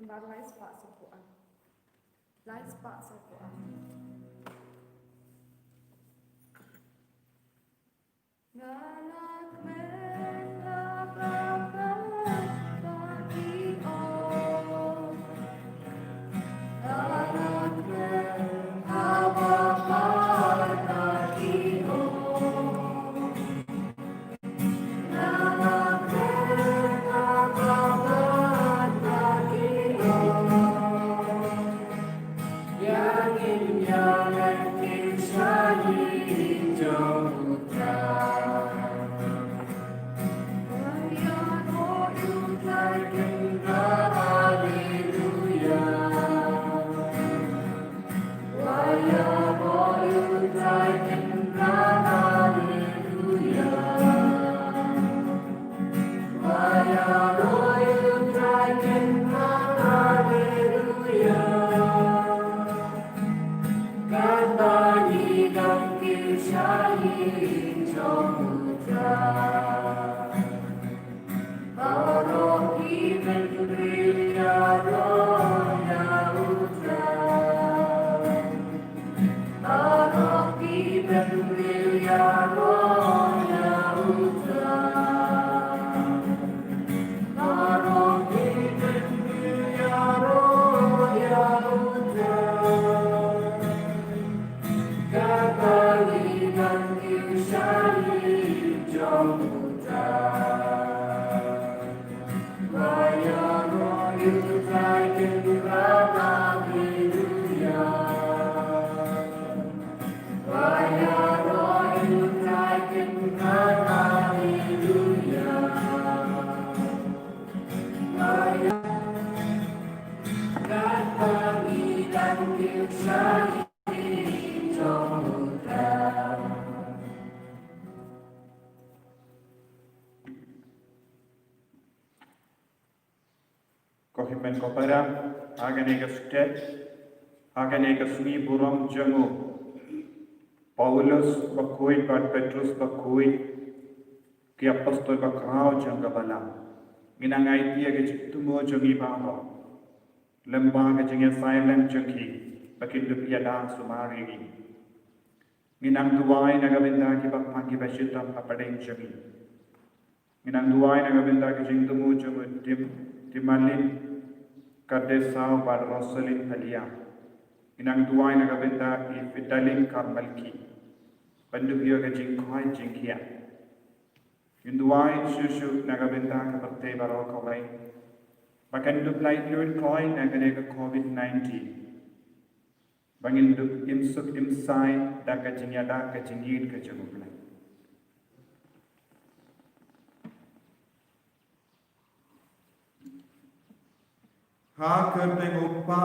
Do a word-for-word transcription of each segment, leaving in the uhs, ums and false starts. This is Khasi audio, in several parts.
Ba lai spah saw phew ar. Lai spah saw phew ar. Nga la kmen ha kaba bha ki ong. Nga la kmen ha kaba bha ki ong. Ko hynmen ko para, ha kane ka stet, ha kane ka sngi burom jong u Paulus bakhuid bad Petrus bakhuid, ki apostol bakhraw jong ka balang, ngin nang aiti ïa ka jingthmu jong ngi baroh lem bad ka jingïasaid lem jong ki ba kin dup ïada sumar ïa ngi. Ngin nang duwai na ka bynta ki bapang ki bashitom hapdeng jong ngi. Ngin nang duwai na ka bynta ka jingthmu jong u Tim, Timalin Kardesaw bad Rosalin Thalia. Ngin nang duwai na ka bynta i Fitalin Karmalki ban dup ïa ka jingkhwai jingkhiah. Ngin duwai shuh shuh na ka bynta ka pyrthei baroh kawei ba kan dup laitluid kloi na kane ka covid nineteen. Ba ngin dup im suk im sai da ka jingïada ka jingïeit ka jong U Blei. Ha ka kyrteng U Kpa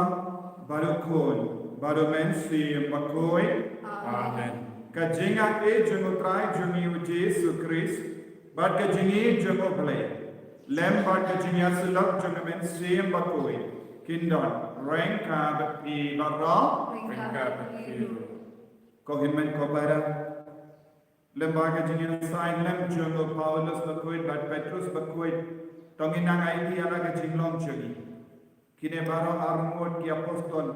bad U Khun bad U Mynsiem Bakhuid. Amen. Ka jingaiei jong U Trai jong ngi U Jisu Khrist bad ka jingïeit jong U Blei lem bad ka jingïasyllok jong U Mynsiem Bakhuid kin don ryngkat bad phi baroh. Ryngkat bad phi ruh. Ko hynmen ko para, lem bad ka jingïasaid lem jong u Paulus bakhuid bad Petrus bakhuid, to ngin nang aiti ïa la ka jinglong jong ngi. Kine baroh arngut ki apostol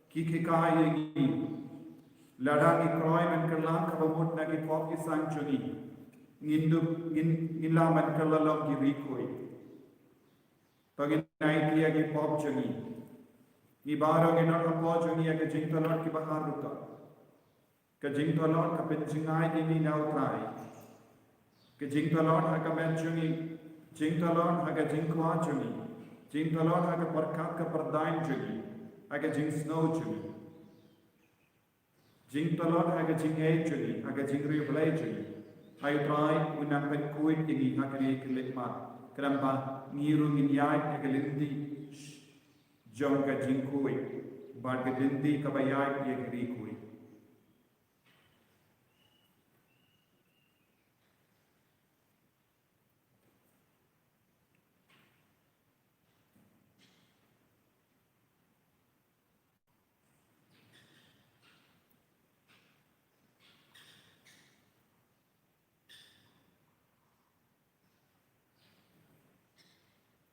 ki hikai ïa ngi lada ngi kloi ban kylla kaba mut na ki pop ki san jong ngi, ngin dup, ngin, ngin lah ban kylla long ki riewkhuid. To ngin aiti ïa ki pop jong ngi. Ngi baroh ngi don hapoh jong ngi ïa ka jingtlot kiba har rukom. Ka jingtlot ka pynjngai ïa ngi na U Trai. Ka jingtlot ha ka met jong ngi, jingtlot ha ka jingkwah jong ngi, jingtlot ha ka pyrkhat ka pyrdaiñ jong ngi, ha ka jingsngew jong ngi. Jingtlot ha ka jingïeit jong ngi, ha ka jingriewblei jong ngi. Hai U Trai un nang pynkhuid ïa ngi ha kane ka leit mat, khnang ba ngi ruh ngin ïaid ha ka lynti jong ka jingkhuid bad ka lynti kaba ïaid ïa ka riewkhuid.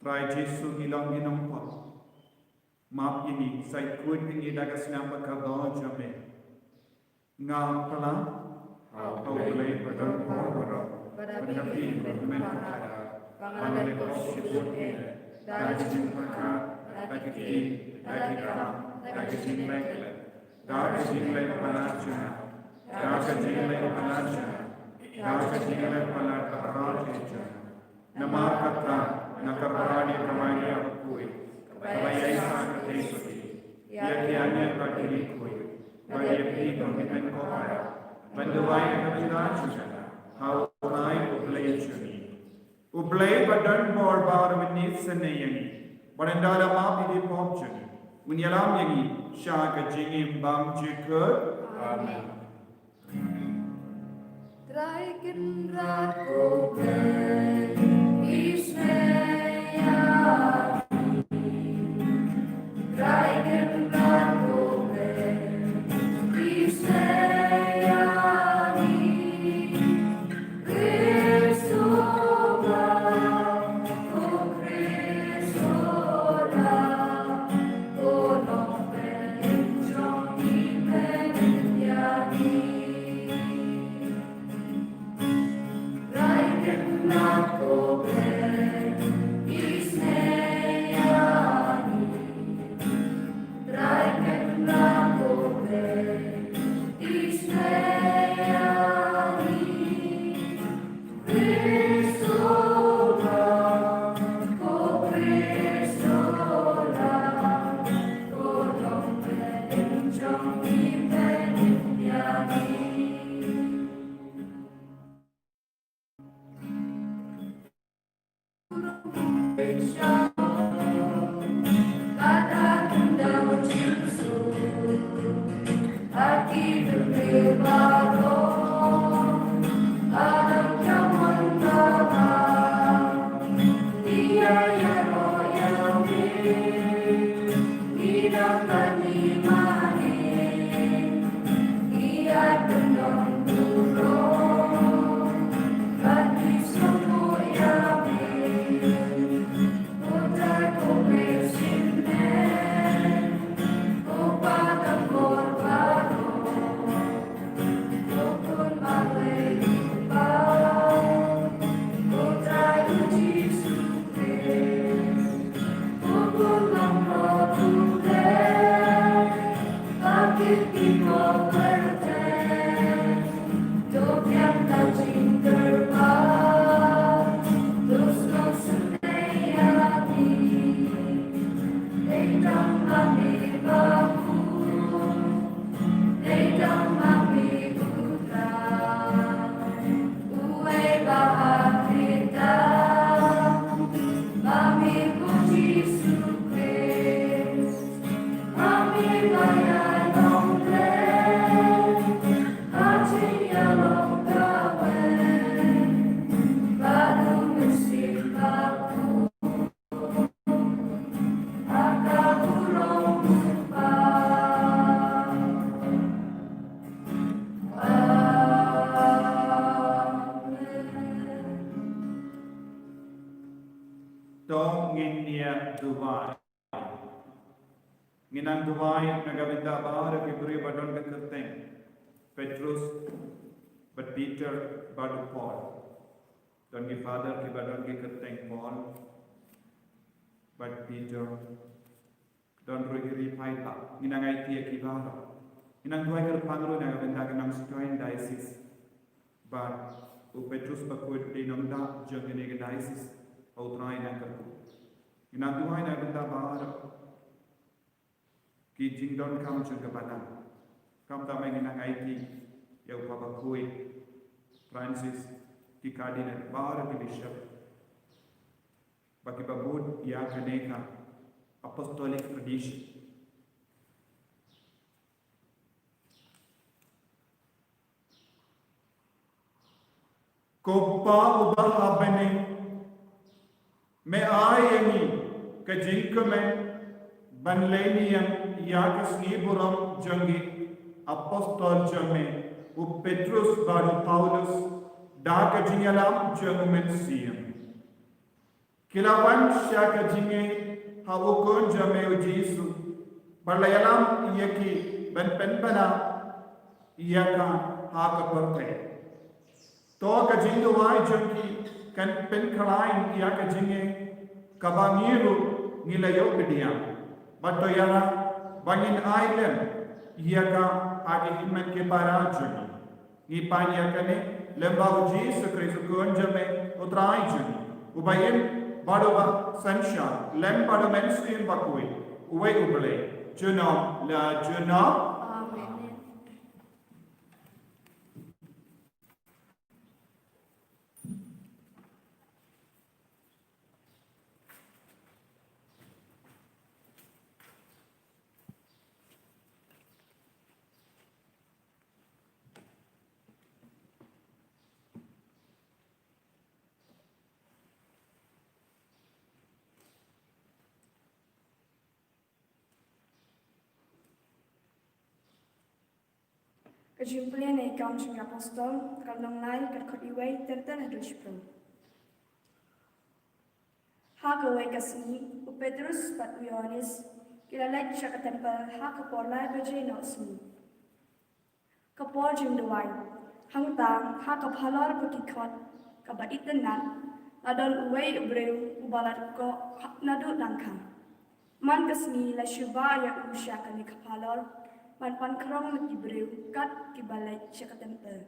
Trai Jisu, ngi long ngi nongpop. Map ïa ngi, sa khuid ïa ngi da ka snam bad ka doh jong me. Nga pla ha U Blei ba don bor baroh, bad ha phi U Mynkhuid, ba nga la leh khuid shibun eh, da ka jingpyrkhat, da ka ktien, da ka kam, da ka jingleh, da ka jingleh palat jong nga, da ka jingleh palat jong nga, da ka jingleh palat baroh jong nga. Namar kata nga kyrpad ïa ka Maria bakhuid, kaba ïai sah kyrteng sati ïa ki angel bad ki riewkhuid, bad ïa phi ko Mynkhuid, ban duwai ïa ka bynta jong nga ha U Trai U Blei jong ngi. U Blei ba don bor baroh un isynei ïa ngi, bad ynda la map ïa ki pop jong ngi, un ïalam ïa ngi sha ka jingim bymjukut. Amen. Trai Kynrad ko Blei, isynei ïa ngi. Trai Kynrad ko Blei, isynei ïa ngi. Khrist u Blei, ko Khrist u Blei, ko Nongpynim jong ngi, pynïap ïa ngi. Trai Kynrad ko Blei, isynei ïa ngi. Trai Kynrad ko Blei, isynei ïa ngi. Khrist u Blei, ko Khrist u Blei, ko Nongpynim jong ngi, pynïap ïa ngi. To ngin ïa duwai. Ngin nang duwai na ka bynta baroh ki briew ba don ka kyrteng Petrus bad Peter bad u Paul. Don ki father kiba don ki kyrteng Paul bad Peter. Don ruh ki riewpaidbah, ngin nang aiti ïa ki baroh. Ngin nang duwai kyrpang ruh na ka bynta ka Nongstoiñ Diocese. Bad u Petrus Bakhuid u dei nongda jong kane ka diocese, U Trai un nang kyrkhu. Ngin nang duwai na ka bynta baroh ki jingdonkam jong ka balang. Kumta ma ngin nang aiti ïa u Papa Bakhuid Francis, ki cardinal, baroh ki bishop. Ba kiba bud ïa kane ka apostolic tradition. Ko Pa uba ha bneng, me ai ïa ngi ka jingkmen ban leh niam ïa ka sngi burom jong ki apostol jong me, u Petrus bad u Paulus, da ka jingïalam jong u Mynsiem. Ki la wan sha ka jingngeit ha u Khun jong me u Jisu, Bad la ïalam ïa ki ban pynbna ïa ka ha ka pyrthei. To ka jingduwai jong ki kan pynkhlaiñ ïa ka jingim kaba ngi ruh ngi la ïoh pdiang. Bad to ïarap ba ngin ai lem ïa ka ha ki hynmen ki para jong ngi. Ngi pan ïa kane lyngba U Jisu Khrist U Khun jong me U Trai jong ngi, uba im bad uba synshar lem bad U Mynsiem Bakhuid, uwei U Blei, junom la junom. Amen. Ka jingpule na i Kam jong ki Apostol, ka lynnong lai, ka dkhot wei ter ter haduh shiphew. Ha kawei ka sngi, u Petrus bad u Ïoannis ki la leit sha ka templ ha ka por lai baje noh sngi. Ka por jingduwai. Hangta ha ka phalor ka ki khot kaba itynnad, la don uwei u briew uba la dkoh naduh dang kha. Man ka sngi la shu ba ïa u sha kane ka phalor ban pan khrong na ki briew kat kiba leit sha ka templ.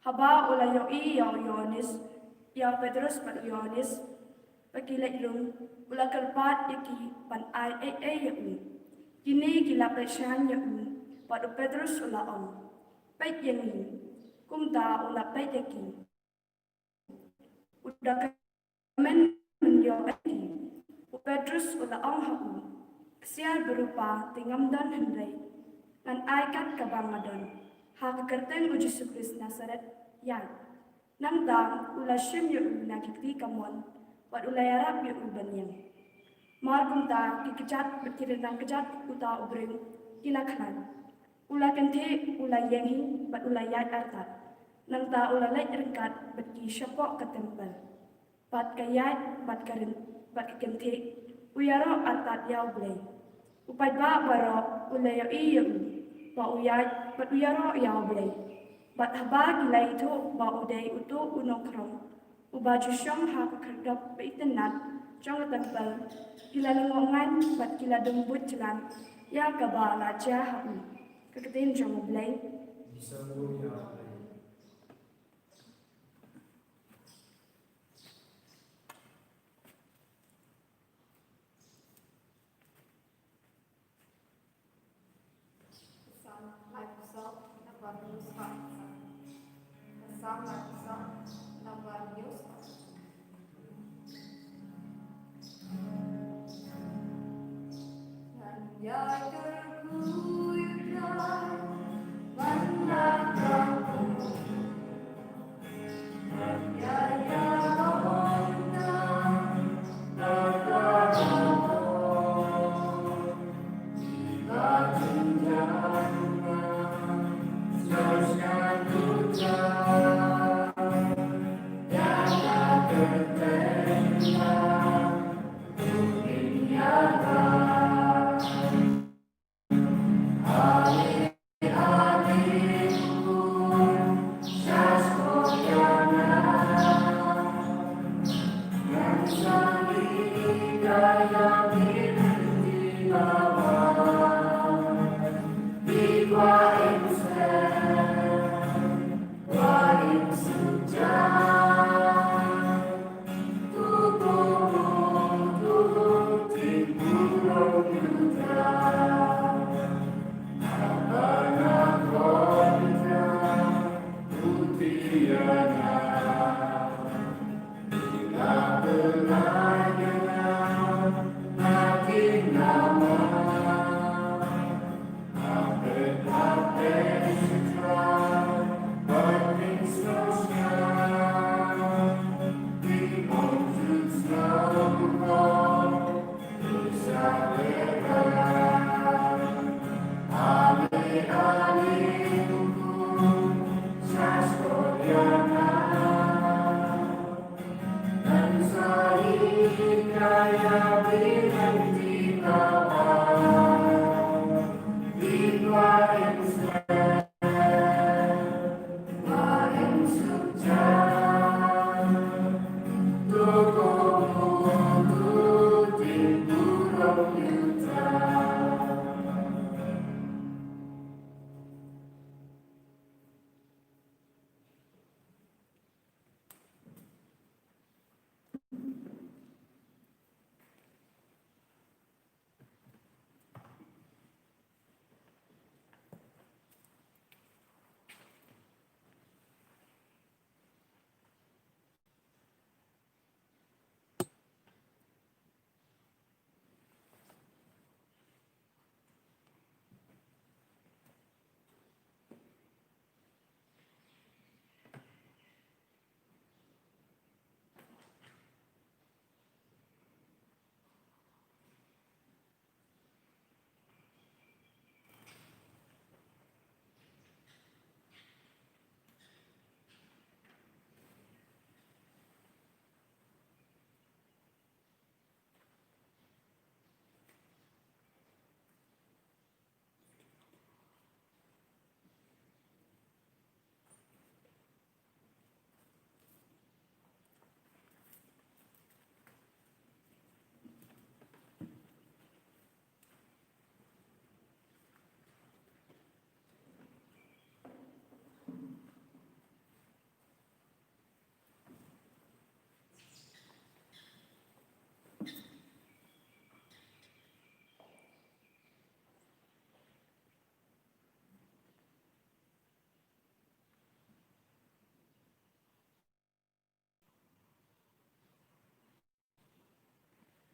Haba u la ïohi ïa u Ïoannis, ïa u Petrus bad u Ïoannis ba ki leit rung, u la kyrpad ïa ki ban ai ei ei ïa u. Kine ki la peit shaiñ ïa u, bad u Petrus u la ong, "Peit ïa ngi." Kumta u la peit ïa ki. U da kmen mynïoh ïa ki. U Petrus u la ong ha u, "Ksiar bad rupa te ngam don, hynrei ngan ai kat kaba nga don. Ha ka kyrteng U Jisu Khrist Nasaret, ïaid." Nangta u la shim ïa u na ki kti kamon bad u la ïarap ïa u ban ïeng. Mar kumta ki kjat bad ki ryndang kjat uta u briew ki la khlaiñ. U la kynthiah, u la ïeng hi bad u la ïaid artat. Nangta u la leit ryngkat bad ki shapoh ka templ. Bad ka ïaid, bad ka ryn, bad ka kynthiah, u ïaroh artat ïa U Blei. U paidbah baroh u la ïohi ïa u ba u ïaid bad u ïaroh ïa U Blei. Bad haba ki la ithuh ba u dei uto u nongkhrong uba ju shong ha ka khyrdop ba itynnad jong ka templ, ki la lyngngoh ngaiñ bad ki la dum buit jlan ïa kaba la jia ha u. Ka ktien jong U Blei.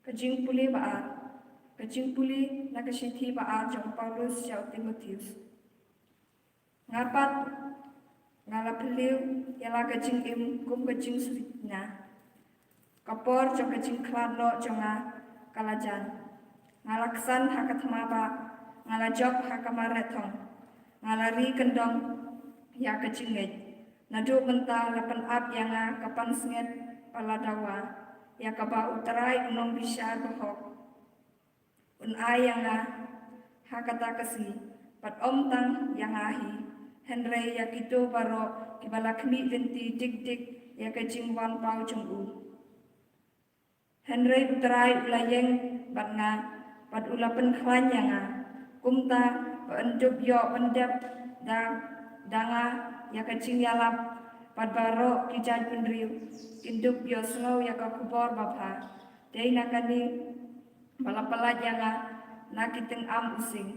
Ka jingpule ba ar. Ka jingpule na ka shithi ba ar jong u Paulus sha u Timotheus. Nga pat, nga la phylliew ïa la ka jingim kum ka jingsngewsih na. Ka por jong ka jingkhlad noh jong nga ka la jan. Nga la ksan ha ka thma ba, nga la jop ha ka mareh thong. Nga la ri kyndong ïa ka jingngeit. Naduh mynta la pynap ïa nga ka pansngiat ba la dawa, ïa kaba U Trai u nongbishar bahok un ai ïa nga ha kata ka sngi, bad ym tang ïa nga hi, hynrei ïa kito baroh kiba la khmih lynti dik dik ïa ka jingwan paw jong u. Hynrei U Trai u la ïeng bad nga, bad u la pynkhlaiñ ïa nga. Kumta ba yn dup ïoh pyndep da, da nga ïa ka jingïalap, bad baroh ki jaitbynriew kin dup ïohsngew ïa ka khubor babha. Dei na kane ba la pyllait ïa nga na ki tyngam u sing.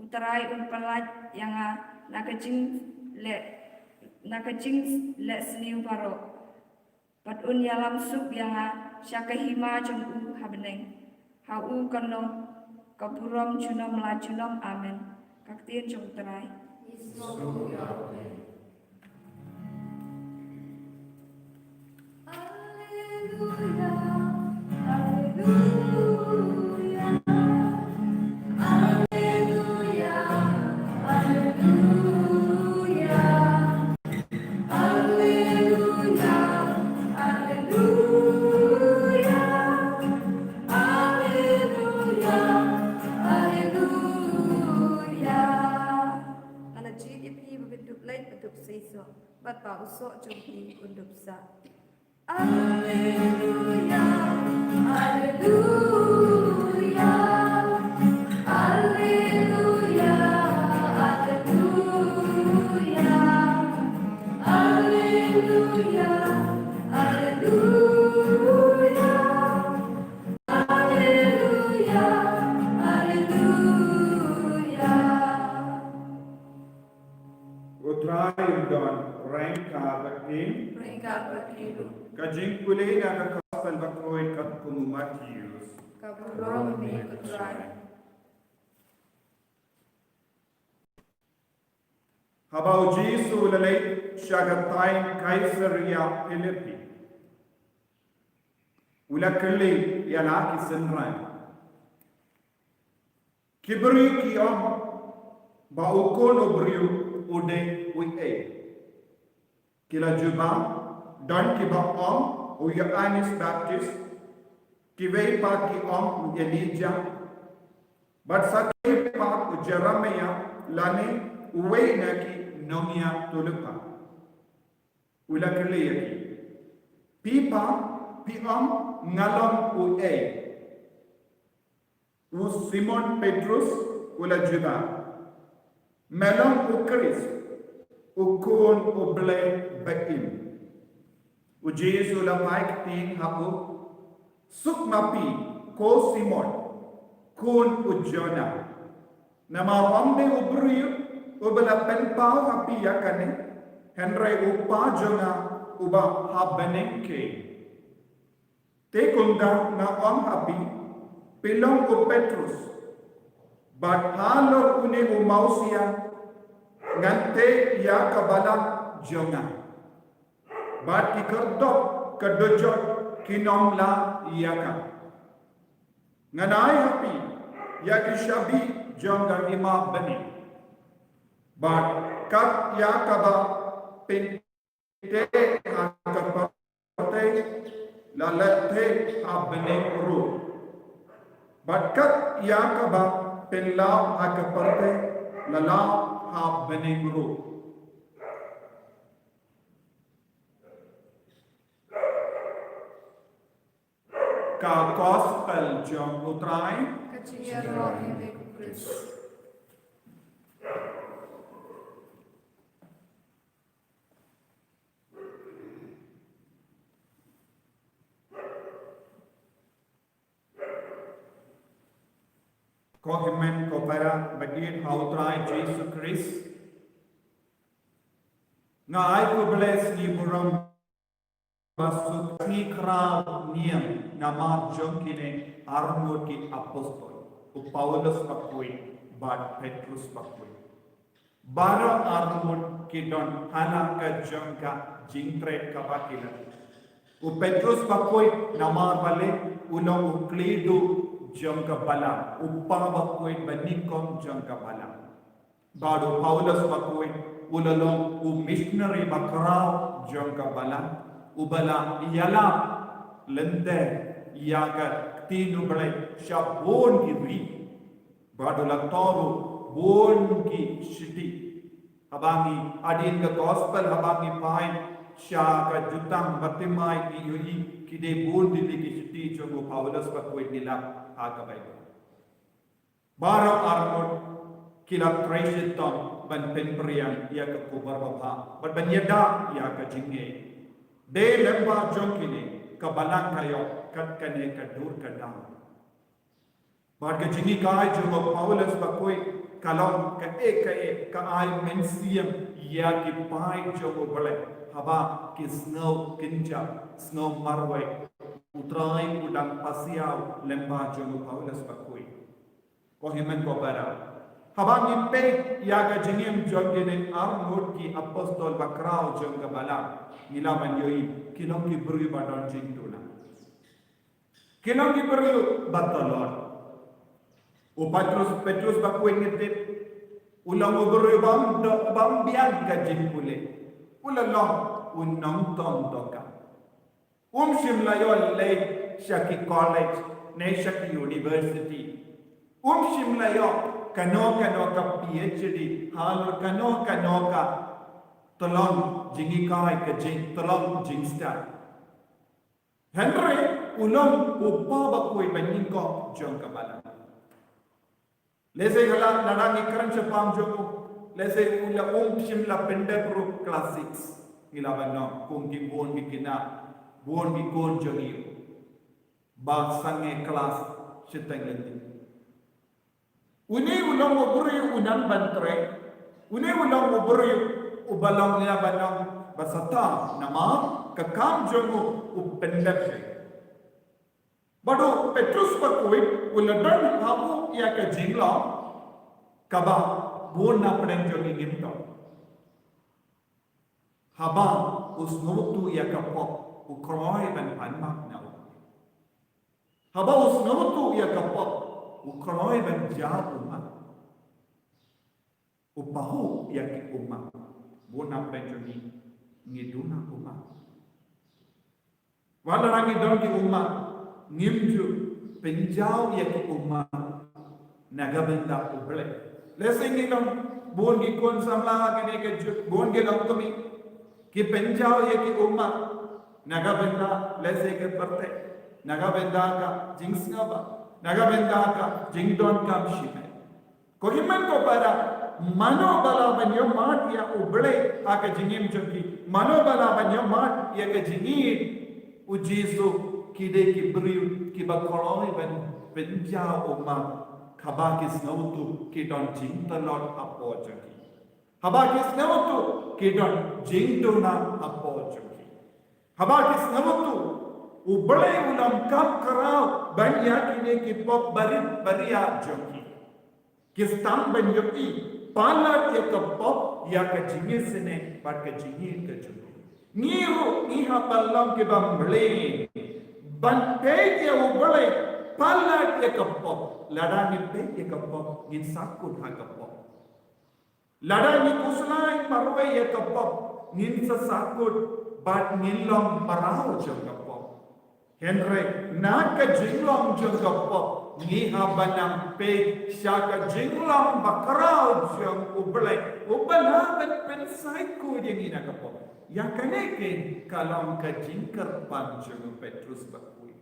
U Trai un pyllait ïa nga na ka jingleh, na ka jingleh sniew baroh. Bad un ïalam suk ïa nga sha ka hima jong u ha bneng. Ha u kan long ka burom junom la junom. Amen. Ka ktien jong U Trai. Alleluia, alleluia, alleluia, alleluia. Alleluia, alleluia, alleluia, alleluia. Nga la jied ïa phi ba phin dup leit, ba dup seisoh, bad ba u soh jong phi un dup sah. Alleluia, alleluia, alleluia, alleluia. Alleluia, alleluia, alleluia, alleluia. U Trai un don ryngkat bad phi. Ryngkat bad phi ruh. Ka jingpule na ka Gospel bakhuid katkum u Mathaios. Ka burom ïa me ko Trai. Haba u Jisu u la leit sha ka thaiñ Kaisaria Philippi, u la kylli ïa la ki synran, ki briew ki ong ba u Khun u briew u dei uei? Ki la jubab, don kiba ong u Ïoannis Baptist, kiwei pat ki ong u Elijah, bad sa kiwei pat u Jeremiah lane uwei na ki nongïathuhlypa. U la kylli ïa ki, phi pat, phi ong nga long uei? U Simon Petrus u la jubab, me long u Khrist, u Khun u Blei ba im. U Jisu u la phai ktien ha u, suk ma phi ko Simon, khun u Jonah. Namar ym dei u briew uba la pynpaw ha phi ïa kane, hynrei u Kpa jong nga uba ha bneng kein. Te kumta nga ong ha phi, phi long u Petrus, bad halor une u mawsiang ngan teh ïa ka balang jong nga, bad ki khyrdop ka dujok kin ym lah ïa ka. Ngan ai ha phi ïa ki shabi jong ka hima bneng, bad kat ïa kaba phin teh ha ka pyrthei la la teh ha bneng ruh, bad kat ïa kaba phin law ha ka pyrthei la law ha bneng ruh. Ka Gospel jong u Trai. Ka jingïaroh ïa me ko Khrist. Ko hynmen ko para ba ïeit ha u Trai Jisu Khrist, nga ai khublei sngi burom ba sngewthuh khraw niam namar jong kine arngut ki apostol, u Paulus bakhuid bad Petrus bakhuid. Baroh arngut ki don ha la ka jong ka jingtrei kaba ki la. U Petrus bakhuid namar balei u long u khlei duh jong ka balang, u pa bakhuid ba nyngkong jong ka balang. Bad u Paulus bakhuid u la long u missionary bakhraw jong ka balang, u ba la ïalap lynter ïa ka ktien U Blei sha bun ki ri. Bad u la thoh ruh bun ki shithi. Haba ngi hadien ka gospel, haba ngi phai sha ka Jutang Bartimaeus ngi ïohi ki dei bun tylli ki shithi jong u Paulus bakhuid ngi lap ha ka Baibl. Baroh arngut ki la trei shitom ban pynpriang ïa ka khubor babha bad ban ïada ïa ka jingngeit. Dei lyngba jong kine ka balang ka ïoh kat kane ka dur ka daw. Bad ka jinghikai jong u Paulus bakhuid ka long kaei kaei ka ai mynsiem ïa ki paid jong U Blei haba ki sngew kynjah, sngew marwei. U Trai u dang pasiaw lyngba jong u Paulus bakhuid. Ko hynmen ko para, haba ngi peit ïa ka jingim jong kine arngut ki apostol bakhraw jong ka balang, ngi lah ban ïohi ki long ki briew ba don jingduna. Ki long ki briew ba tlot. U Petrus, Petrus bakhuid ngi tip u long u briew bym do, bym biang ka jingpule. U la long u nongtong dohkha. Um shym la ïoh leit sha ki college ne sha ki university. Um shym la ïoh kano kano ka PhD, halor kano kano ka tyllong jinghikai, ka jing, tyllong jingstad. Hynrei u long u pa bakhuid ba nyngkong jong ka balang. Lehse ka la, lada ngi kren shaphang jong u, lehse u la, um shym la pyndep ruh class six. Ngi lah ban ong kum ki bun ki khynnah, bun ki khun jong ngi ba sangeh class shiteng lynti. Une u long u briew u nang ban trei. Une u long u briew u ba long, ngi lah ban ong, ba sah tam namar ka kam jong u u pyndep hi. Bad u Petrus bakhuid u la don ha u ïa ka jinglong kaba bun na pdeng jong ngi ngim don. Haba u sngewthuh ïa ka pop u kloi ban pan map na u. Haba u sngewthuh ïa ka pop u kloi ban jia ummat. U pahuh ïa ki ummat. Bun na pdeng jong ngi ngi duna ummat. Wat la ngi don ki ummat, ngim ju pynjaw ïa ki ummat na ka bynta U Blei. Lehse ngi don bun ki khun samla ha kane ka juk, bun ki longkmie, ki pynjaw ïa ki ummat na ka bynta, lehse ka pyrthei, na ka bynta ka jingsngewbha, na ka bynta ka jingdonkam shipor. Ko hynmen ko para, mano ba lah ban ïohmad ïa U Blei ha ka jingim jong ki? Mano ba lah ban ïohmad ïa ka jingïeit U Jisu? Ki dei ki briew kiba kloi ban pynjaw ummat haba ki sngewthuh ki don jingtlot hapoh jong ki. Haba ki sngewthuh ki don jingduna hapoh jong ki. Haba ki sngewthuh U Blei u donkam khraw ban ïa kine ki pop barit baria jong ki. Ki sdang ban ïohi palat ïa ka pop ïa ka jingisynei bad ka jingïeit ka jong ki. Ngi ruh ngi hap ban long kiba mlien ban peit ïa U Blei palat ïa ka pop. Lada ngi peit ïa ka pop ngin sahkut ha ka pop. Lada ngi khuslai marwei ïa ka pop ngin sa sahkut bad ngin long mraw jong ka pop. Hynrei na ka jinglong jong ka pop ngi hap ban nang peit sha ka jinglong bakhraw jong U Blei uba lah ban pynshai khuid ïa ngi na ka pop. Ïa kane keiñ ka long ka jingkyrpang jong u Petrus bakhuid.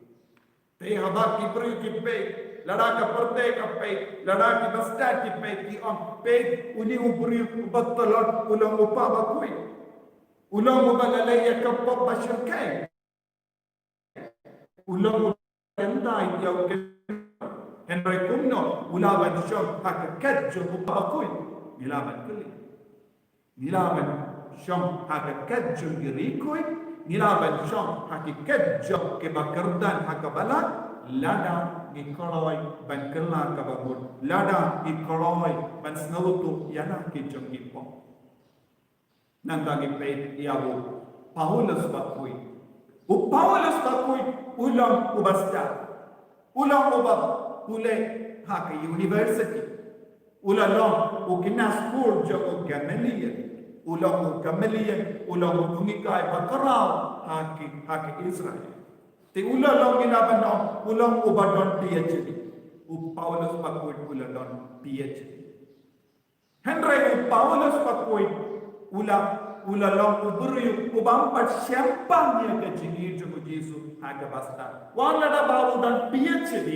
Te haba ki briew ki peit, lada ka pyrthei ka peit, lada ki bastad ki peit, ki ong, peit, une u briew uba tlot u long u pa bakhuid. U long uba la leh ïa ka pop ba shyrkhei. U long uba kyntait ïa u Kynrad. Hynrei kumno u lah ban shong ha ka khet jong u pa bakhuid? Ngi lah ban kylli. Ngi lah ban shong ha ka khet jong ki riewkhuid, ngi lah ban shong ha ki khet jong kiba kyrdan ha kaba lah, lada ngi kloi ban kylla kaba mut, lada ngi kloi ban sngewthuh ïa la ki jong ki pop. Nangta ngi peit ïa u Paulus bakhuid. U Paulus bakhuid u long uba stad. U long uba pule ha ka university. U la long u khynnah skul jong u Gamaliel. U long u Gamaliel, u long u nonghikai ba khraw ha ki, ha ki Israel. Te u la long ïa ba nong, u long uba don PhD. U Paulus bakhuid u la don PhD. Hynrei u Paulus bakhuid u la, u la long u briew uba ym pat shemphang ïa ka jingïeit jong u Jisu ha kaba stad. Wat lada ba u don PhD,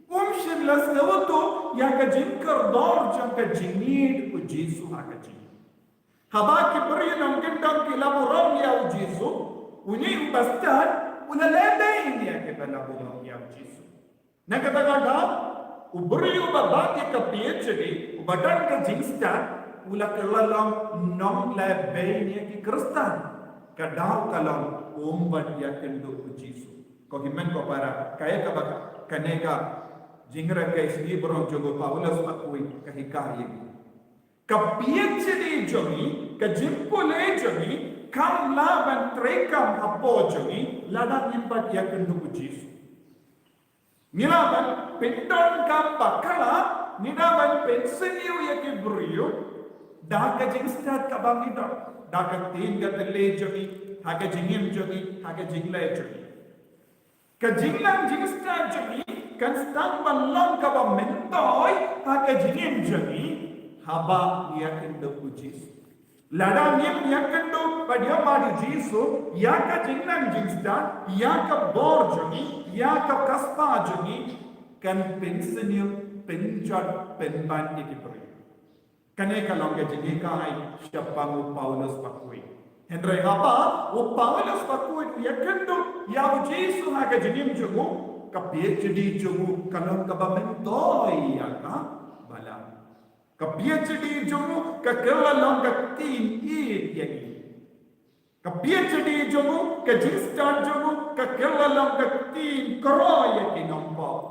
um shym la sngewthuh ïa ka jingkordor jong ka jingïeit u Jisu ha ka jingim. Haba ki briew nongkyndong ki la burom ïa u Jisu, une uba stad u la leh beiñ ïa kiba la burom ïa u Jisu. Na kata ka daw, u briew uba don ïa ka PhD, uba don ka jingstad, u la kylla long nongleh beiñ ïa ki Khristan. Ka daw ka long um pat ïakynduh u Jisu. Ko hynmen ko para, kaei kaba kane ka jingrakhe sngi burom jong u Paulus bakhuid ka hikai ïa ngi. Ka PhD jong ngi, ka jingpule jong ngi, kam lah ban treikam hapoh jong ngi lada ngim pat ïakynduh u Jisu. Ngi lah ban pyndonkam bakla, ngi lah ban pynsniew ïa ki briew da ka jingstad kaba ngi don, da ka ktien ka tynrai jong ngi, ha ka jingim jong ngi, ha ka jingleh jong ngi. Ka jinglong jingstad jong ngi kan sdang ban long kaba myntoi ha ka jingim jong ngi haba ngi ïakynduh u Jisu. Lada ngim ïakynduh bad ïa mad u Jisu, ïa ka jinglong jingstad, ïa ka bor jong ngi, ïa ka spah jong ngi kan pynsniew, pynjot, pynban ïa ki briew. Kane ka long ka jinghikai shaphang u Paulus bakhuid. Hynrei haba u Paulus bakhuid u ïakynduh ïa u Jisu ha ka jingim jong u, ka PhD jong u ka long kaba myntoi ïa ka balang. Ka PhD jong u ka kylla long ka ktien ïeit ïa ngi. Ka PhD jong u, ka jingstad jong u ka kylla long ka ktien kyrpad ïa ki nongpop.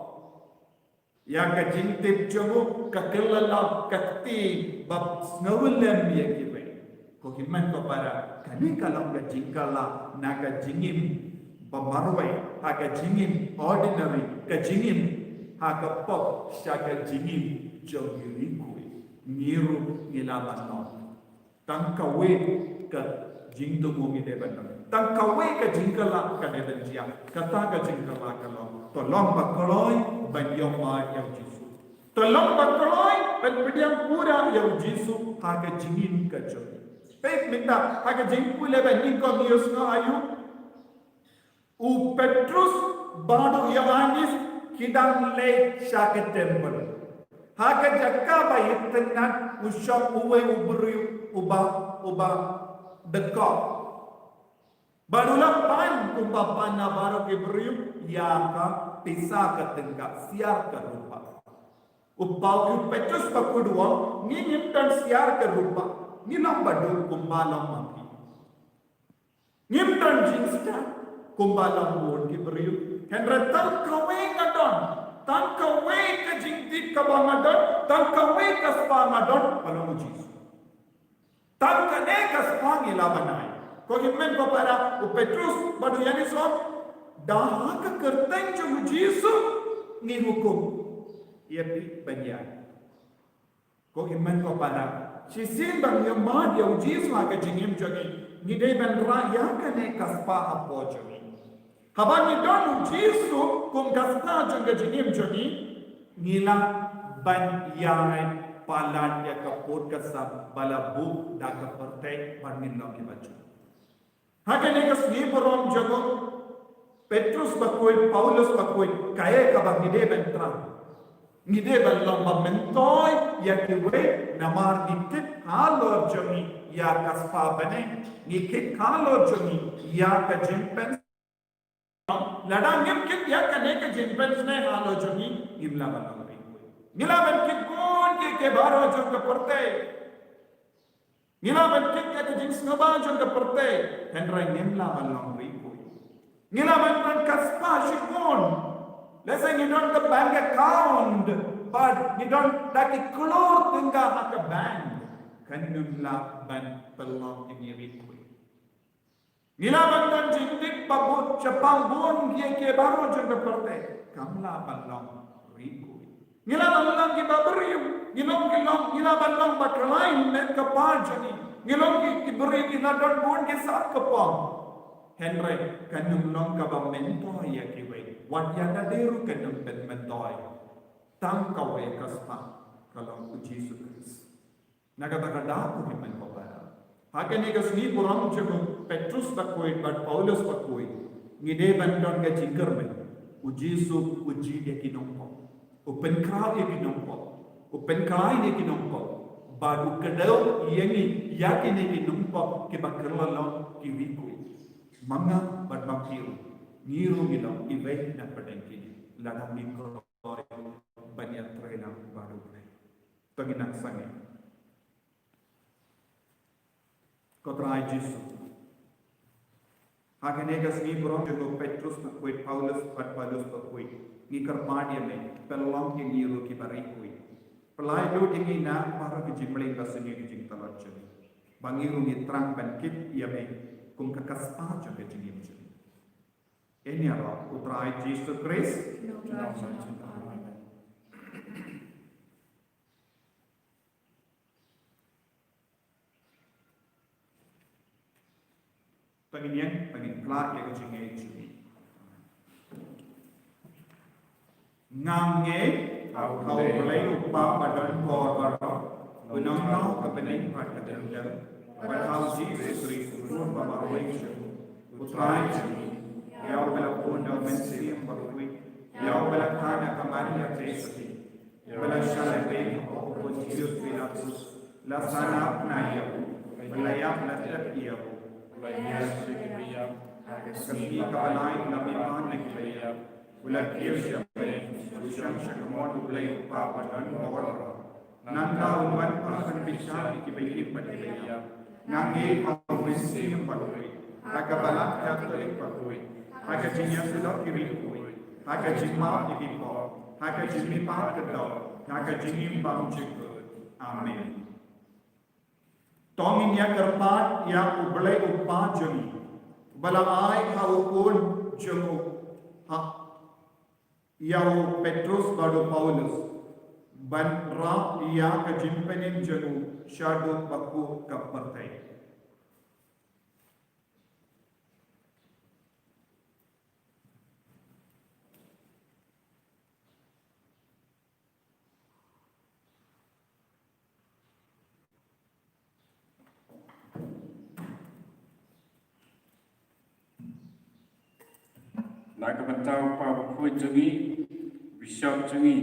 Ïa ka jingtip jong u ka kylla long ka ktien ba sngewlem ïa kiwei. Ko hynmen ko para, kane ka long ka jingkylla na ka jingim ba marwei, ha ka jingim ordinary, ka jingim ha ka pop, sha ka jingim jong ngi riewkhuid. Ngi ruh ngi lah ban long. Tang kawei ka jingthmu ngi dei ban don. Tang kawei ka jingkylla ka dei ban jia. Kata ka jingkylla ka long, to long ba kloi ban ïoh mad ïa u Jisu. To long ba kloi ban pdiang pura ïa u Jisu ha ka jingim ka jong ngi. Peit mynta ha ka jingpule ba nyngkong, ïohsngew aïu? U Petrus bad u Ïoannis ki dang leit sha ka temple. Ha ka jaka ba itynnad u shong uwei u briew uba, uba dkoh. Bad u la pan kumba pan na baroh ki briew ïa ka pisa ka tyngka, siar ka rupa. U Pau, u Petrus bakhuid u ong, ngi ngim don siar ka rupa, ngi long bad u kumba long ma phi. Ngim don jingstad kumba long bun ki briew. Hynrei tang kawei nga don, tang kawei ka jingtip kaba nga don, tang kawei ka spah nga don, ka long u Jisu. Tang kane ka spah ngi lah ban ai. Ko hynmen ko para, u Petrus bad u Ïoannis u ong, da ha ka kyrteng jong u Jisu ngi hukum ïa phi ban ïaid. Ko hynmen ko para, shisien ba ngi ïohmad ïa u Jisu ha ka jingim jong ngi, ngi dei ban rah ïa kane ka spah hapoh jong ngi. Haba ngi don u Jisu kum ka spah jong ka jingim jong ngi, ngi lah ban ïai palat ïa ka pud ka sap ba la buh da ka pyrthei ba ngin long kiba jur. Ha kane ka sngi burom jong u Petrus bakhuid, Paulus bakhuid, kaei kaba ngi dei ban trei? Ngi dei ban long ba myntoi ïa kiwei, namar ngi kit halor jong ngi ïa ka spah bneng, ngi kit halor jong ngi ïa ka jingpynsngew. Lada ngim kit ïa kane ka jingpynsngew halor jong ngi, ngim lah ban long riewkhuid. Ngi lah ban kit bun kiei kiei baroh jong ka pyrthei. Ngi lah ban kit ïa ka jingsngewbha jong ka pyrthei, hynrei ngim lah ban long rikui. Ngi lah ban don ka spah shibun. Lehse ngi don ka bank account, bad ngi don da ki klur tyngka ha ka bank, kan ym lah ban pynlong ïa ngi rikui. Ngi lah ban don jingtip ba bun shaphang bun kiei kiei baroh jong ka pyrthei, kam lah ban long rikui. Ngi lah ban long kiba briew, ngi long ki long, ngi lah ban long ba khlaiñ met ka Pa jong ngi. Ngi long ki, ki briew ki la don bun ki sat ka pop. Hynrei kan ym long kaba myntoi ïa kiwei. Wat ïa lade ruh kan ym pynmyntoi. Tang kawei ka spah, ka long u Jisu Khrist. Na kata ka daw ko hynmen ko para, ha kane ka sngi burom jong u Petrus bakhuid bad Paulus bakhuid, ngi dei ban don ka jingkyrmen. U Jisu u jied ïa ki nongpop, u pynkhraw ïa ki nongpop, u pynkhlaiñ ïa ki nongpop, bad u kdew ïa ngi ïa kine ki nongpop kiba kylla long ki rikui. Ma nga bad ma phi ruh, ngi ruh ngi long iwei na pdeng kine, lada ngi kloi ban ïatrei lang bad U Blei. To ngin nang sangeh. Ko Trai Jisu, ha kane ka sngi burom jong u Petrus bakhuid, Paulus bad Paulus bakhuid, ngi kyrpad ïa me, pynlong ïa ngi ruh kiba rikui. Pynlait lut ïa ngi na baroh ki jingmlien ba sniew, ki jingtlot jong ngi, ba ngi ruh ngi thrang ban kit ïa me kum ka spah jong ka jingim jong ngi. Ïa kane ruh, U Trai Jisu Khrist. Amen. To ngin ïeng, to ngin pynlait ïa ka jingngeit jong ngi. Nga ngeit ha U Blei U Kpa ba don bor baroh, u nongïalam ka bneng bad ka dewlynnong, bad ha U Jisu Khrist, u Khun ba marwei jong U Trai jong ngi, ïa uba la bun da U Mynsiem Bakhuid, ïa uba la kha na ka Maria Theisotti, ba la shah lehbeiñ ha u Pontius Pilatus, la sah na bnai ïa u, ba la ïap, la tep ïa u, ba la ïaid sha ki ba ïap, ha ka sngi kaba lai u la mihpat na ki ba ïap, u la kiew sha bneng, u shong sha ka mon U Blei U Kpa ba don bor baroh. Nangta un wan pat ban bishar ïa ki ba ïeit bad ki ba ïap. Nga ngeit ha U Mynsiem Bakhuid, ha ka Balang Katholik bakhuid, ha ka jingïasyrdoh ki rikui, ha ka jingmap ïa ki pop, ha ka jingmihpat kyndoh, ha ka jingim bymjukut. Amen. To ngin ïa kyrpad ïa U Blei U Kpa jong ngi, uba la ai ha u khun jong u, ha ïa u Petrus bad u Paulus, ban rah ïa ka jingpynim jong u shaduh ba kut ka pyrthei. Na ka bynta u Kpa Bakhuid jong ngi, u Bishop jong ngi,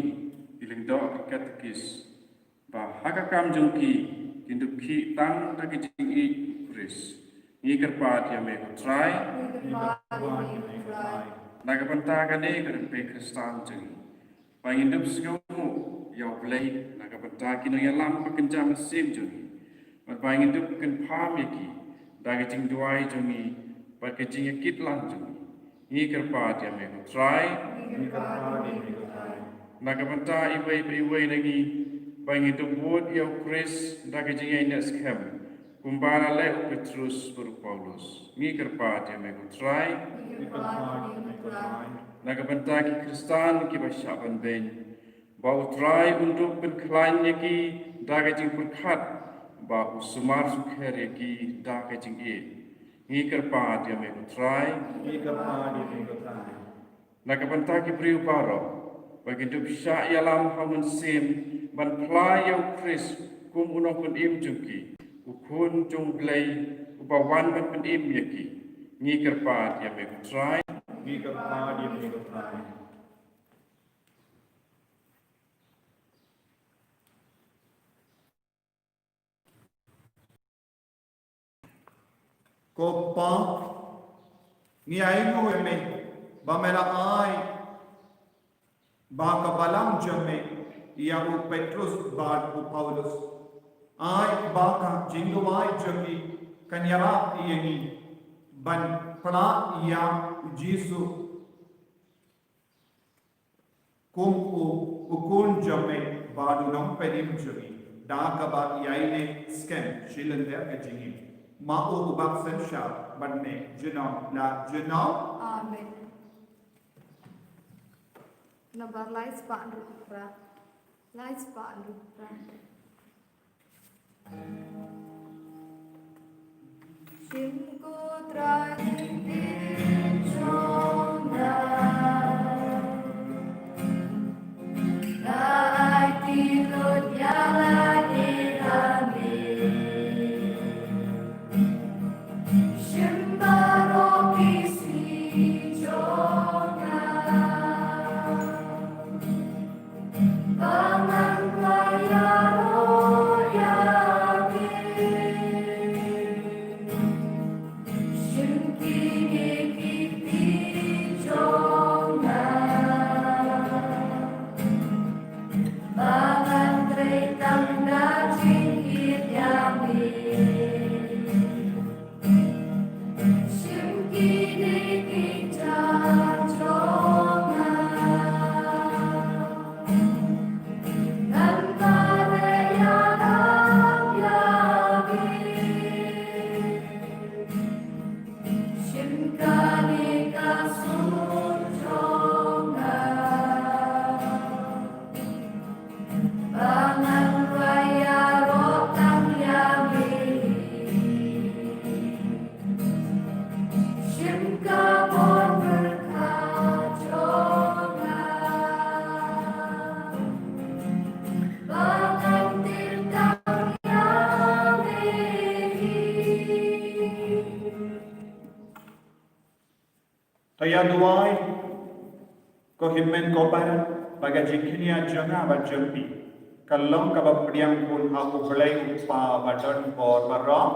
ki lyngdoh, ki katekist, ba ha ka kam jong ki, kin dup khih tang da ka jingïeit u Khrist. Ngi kyrpad ïa me ko Trai. Ngi kyrpad ïa me ko Trai. Na ka bynta kane ka rympei Khristan jong ngi, ba ngin dup sngewnguh ïa U Blei na ka bynta ki nongïalam ba kynja mynsiem jong ngi, bad ba ngin dup kynpham ïa ki da ka jingduwai jong ngi bad ka jingïakit lang jong ngi. Ngi kyrpad ïa me ko Trai. Ngi kyrpad ïa me ko Trai. Na ka bynta iwei pa iwei na ngi, ba ngin dup bud ïa u Khrist da ka jingïaineh skhem, kumba la leh u Petrus bad u Paulus. Ngi kyrpad ïa me ko Trai. Ngi kyrpad ïa me ko Trai. Na ka bynta ki Khristan kiba shah ban beiñ, ba u Trai un dup pynkhlaiñ ïa ki da ka jingpyrkhat, ba u sumar sukher ïa ki da ka jingïeit. Ngi kyrpad ïa me ko Trai. Ngi kyrpad ïa me ko Trai. Na ka bynta ki briew baroh, ba kin dup shah ïalam ha u Mynsiem ban phla ïa u Khrist kum u Nongpynim jong ki, u Khun jong U Blei, uba wan ban pynim ïa ki. Ngi kyrpad ïa me ko Trai. Ngi kyrpad ïa me ko Trai. Ko Kpa, ngi ainguh ïa me ba me la ai ba ka balang jong me ïa u Petrus bad u Paulus. Ai ba ka jingduwai jong ngi kan ïarap ïa ngi ban pynlait ïa u Jisu kum u, u khun jong me bad u nongpynim jong ngi, da kaba ïaineh skhem shi lynter ka jingim. Ma u u bak synshar bad me junom la junom. Amen. Nambar lai spah hynriew phra. Lai spah hynriew phra. Shim ko Trai ki jong nga. Nga ai ki lut ïa la ki la me. Shim baroh ki sngi jong nga. To ïa duwai, ko hynmen ko para, ba ka jingkñia jong nga bad jong phi kan long kaba pdiang bun ha U Blei U Kpa ba don bor baroh.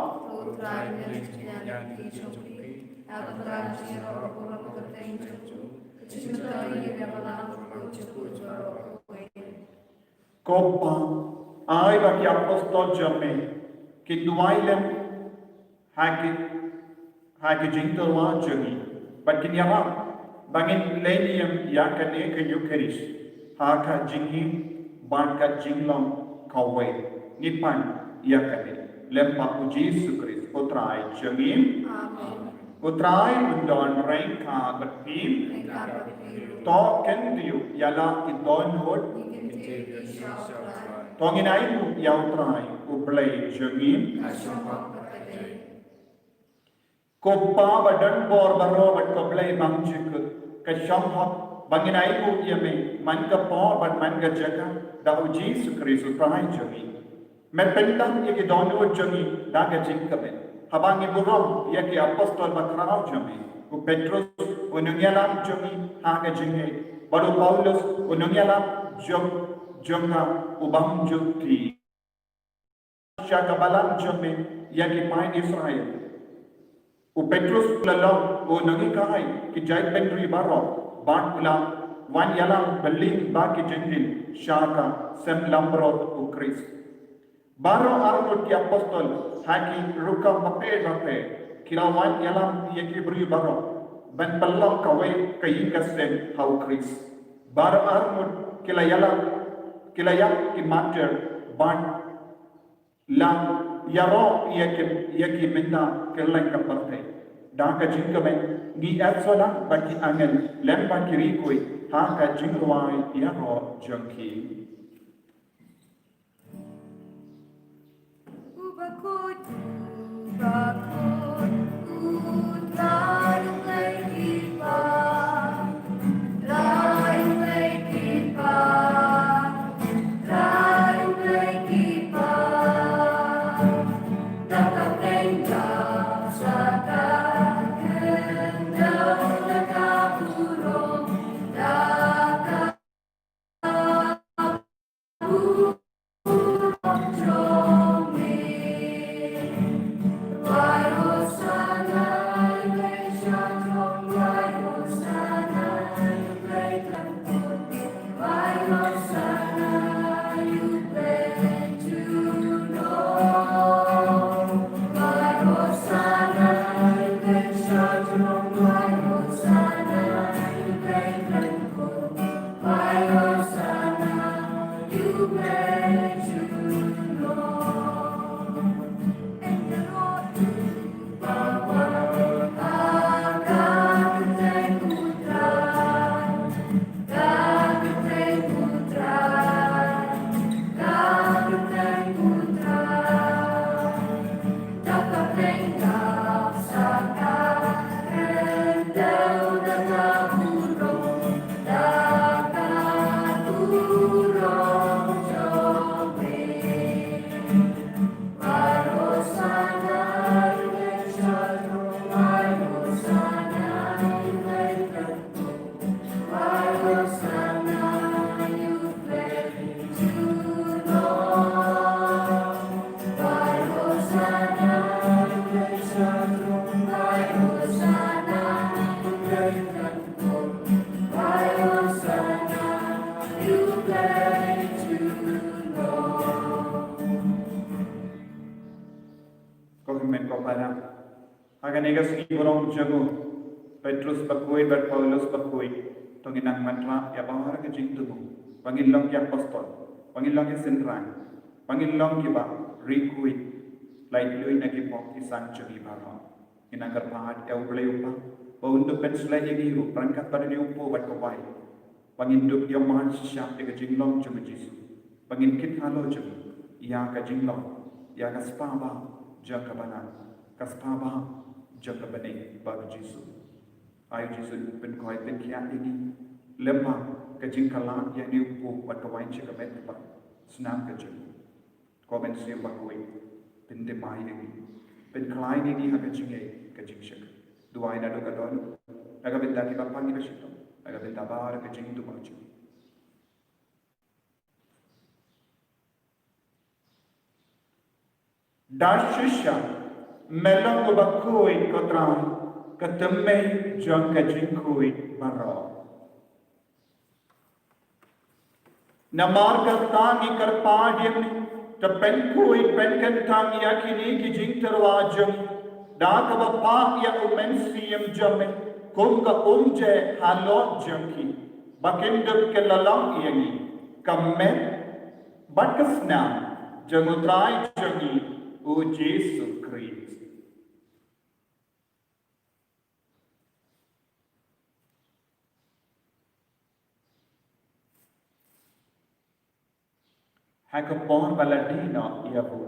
Ko Pa, ai ba ki apostol jong me kin duwai lem ha ki, ha ki jingtyrwa jong ngi, bad kin ïarap ba ngin leh niam ïa kane ka Ïukharist ha ka jingim bad ka jinglong kawei. Ngi pan ïa kane lem bad U Jisu Khrist U Trai jong ngi. Amen. U Trai un don ryngkat bad phi. To kyntiew ïa la ki dohnud. To ngin ai nguh ïa U Trai U Blei jong ngi. Ko Pa ba don bor baroh bad ko Blei bymjukut, ka shong hok ba ngin ai nguh ïa me man ka por bad man ka jaka da U Jisu Khrist U Trai jong ngi. Me pyndonkam ïa ki dohnud jong ngi da ka jingkmen. Haba ngi burom ïa ki apostol bakhraw jong me, u Petrus u nongïalam jong ngi ha ka jingngeit, bad u Paulus u nongïalam jong, jong nga u bymjukut. Sha ka balang jong me ïa ki paid Israel. U Petrus u la long u nonghikai ki jaitbynriew baroh, bad u la wan ïalam byllien bad ki Jentil sha ka sem langbrot U Khrist. Baroh arngut ki apostol ha ki rukom bapher bapher ki la wan ïalam ïa ki briew baroh ban pynlong kawei ka ïing ka sem ha U Khrist. Baroh arngut ki la ïalam, ki la ïap ki martyr, bad la ïaroh ïa ki, ïa ki mynta kylleng ka pyrthei. Da ka jingkmen ngi ïasoh lang bad ki angel lem bad ki riewkhuid ha ka jingrwai ïaroh jong ki. Ko hynmen ko para, ha kane ka sngi burom jong u Petrus bakhuid bad Paulus bakhuid, to ngin nang manrah ïa baroh ki jingthmu, ba ngin long ki apostol, ba ngin long ki synran, ba ngin long kiba riewkhuid, lait luid na ki pop ki sang jong ngi baroh. Ngin nang kyrpad ïa U Blei U Kpa ba un da pynshlei ïa ngi ruh ryngkat bad une u kpu bad kawei, ba ngin dup ïa man shisha ïa ka jinglong jong u Jisu, ba ngin kit halor jong ngi ïa ka jinglong, ïa ka spah bah jong ka bneng, ka spah bah jong ka bneng bad u Jisu. Ai u Jisu, pynkhuid pynkhiah ïa ngi lem bad ka jingkylla ïa une u kpu bad kawei sha ka met kaba snam ka jong u. Ko Mynsiem Bakhuid, pynthymmai ïa ngi, pynkhlaiñ ïa ngi ha ka jingngeit ka jingshakri. Duwai naduh ka dohnud, na ka bynta kiba pang kiba shitom, na ka bynta baroh ka jingduwai jong ngi. Da shisha me long uba khuid, ko Trai, ka thymmei jong ka jingkhuid baroh. Namar kata ngi kyrpad ïa me, to pynkhuid pynkyntang ïa kine ki jingtyrwa jong ngi da kaba phah ïa u Mynsiem jong me kum ka umjai halor jong ki, ba kin dup kin la long ïa ngi ka met bad ka snam jong u Trai jong ngi u Jisu Khrist. Ha ka por ba la die noh ïa u,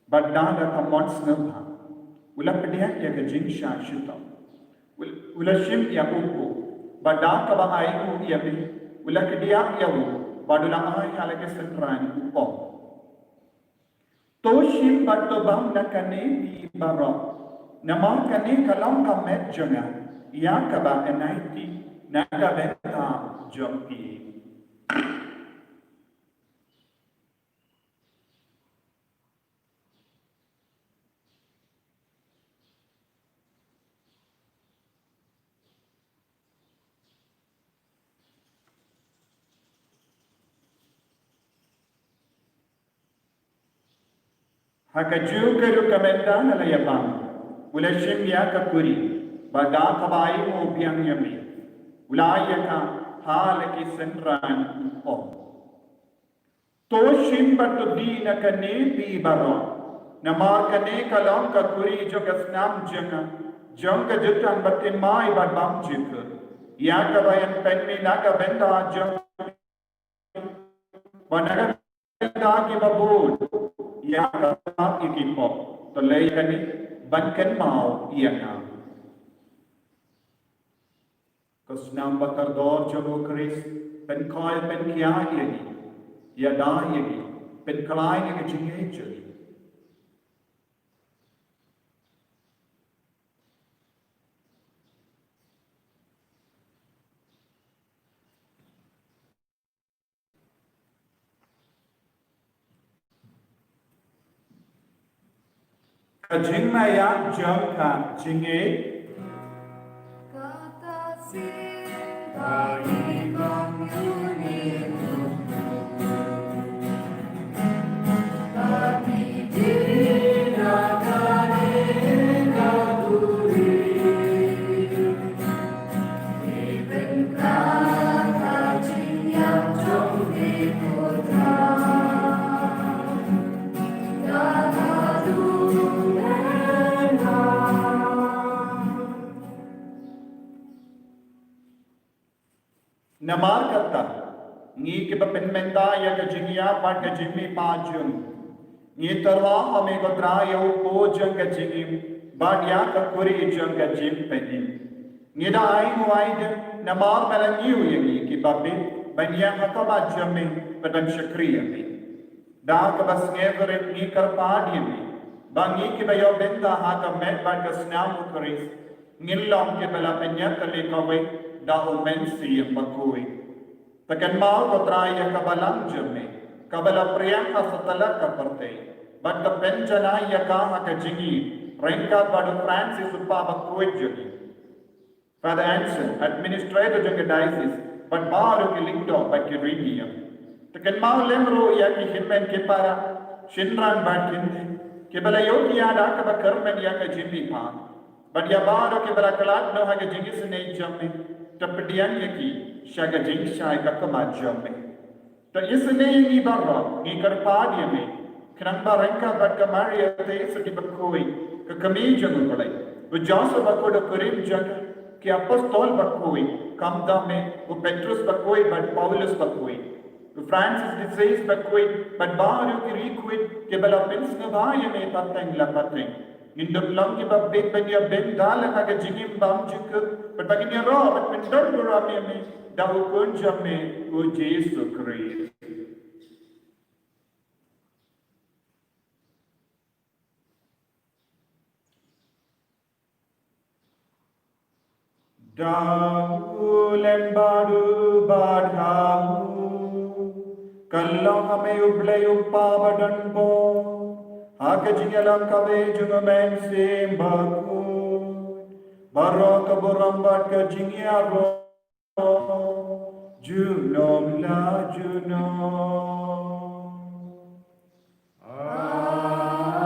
bad da ka mon sngewbha, u la pdiang ïa ka jingshah shitom. U la, u la shim ïa u kpu, bad da kaba ainguh ïa me, u la kdiah ïa u, bad u la ai ha la ki synran, u ong: To shim bad to bam na kane phi baroh, namar kane ka long ka met jong nga, ïa kaba yn aiti na ka bynta jong phi. Ha kajuh ka ruh ka mynta la ïa bam, u la shim ïa ka kuri, bad da kaba ainguh biang ïa me, u la ai ïa ka ha la ki synran, u ong: To shim bad to die na kane phi baroh, namar kane ka long ka kuri jong ka snam jong nga, jong ka jutang bathymmai bad bymjukut, ïa kaba yn pynmih na ka bynta jong, bad na ka bynta kiba bun, ïa kaba ïa ki pop. To leh kane ban kynmaw ïa nga. Ko snam ba kordor jong u Khrist, pynkhuid pynkhiah ïa ngi, ïada ïa ngi, pynkhlaiñ ïa ka jingngeit jong ngi. Ka jingmaïa jong ka jingngeit. Namar kata, ngi kiba pynmynta ïa ka jingïap bad ka jingmihpat jong ngi, ngi tyrwa ha me ko Trai ïa u po jong ka jingim bad ïa ka khuri jong ka jingpynim. Ngi da ainguh aidin namar ba me la ñiew ïa ngi kiba bit ban ïeng ha khmat jong me bad ban shakri ïa me. Da kaba sngewrit ngi kyrpad ïa me ba ngi kiba ïoh bynta ha ka met bad ka snam u Khrist ngin long kiba la pynïatylli kawei da u Mynsiem Bakhuid. Te kynmaw ko Trai ïa ka balang jong me kaba la pdiang ha satlak ka pyrthei bad te pynjanai ïa ka ha ka jingïeit ryngkat bad u Francis u Kpa Bakhuid jong ngi, Father Anson, Administrator jong ka Diocese, bad baroh ki lyngdoh bad ki riewniam. Te kynmaw lem ruh ïa ki hynmen ki para, shynrang bad kynthei kiba la ïoh ïa da kaba kyrmen ïa ka jingmihpat. Bad ïa baroh kiba la khlad noh ha ka jingisynei jong me, te pdiang ïa ki sha ka jingshai ka khmat jong me. Te isynei ïa ngi baroh, ngi kyrpad ïa me, khnang ba ryngkat bad ka Maria Theisotti Bakhuid, ka kmie jong u Blei, u Joseph Bakhuid u kurim jong ka, ki apostol bakhuid, khamtam me, u Petrus Bakhuid bad Paulus Bakhuid, u Francis de Sales Bakhuid bad baroh ki riewkhuid kiba la pynsngewbha ïa me pateng la pateng. Ngin dup long kiba bit ban ïa bynta lang ha ka jingim bymjukut bad ba ngin ïaroh bad pyndon burom ïa me da u Khun jong me u Jisu Khrist. Da u lem bad u bad ha u, ka long ha me u Blei u Kpa badonbor, ha ka jingïalam kaba jong u Mynsiem Bakhuid, baroh ka burom bad ka jingïaroh junom la junom. Amen.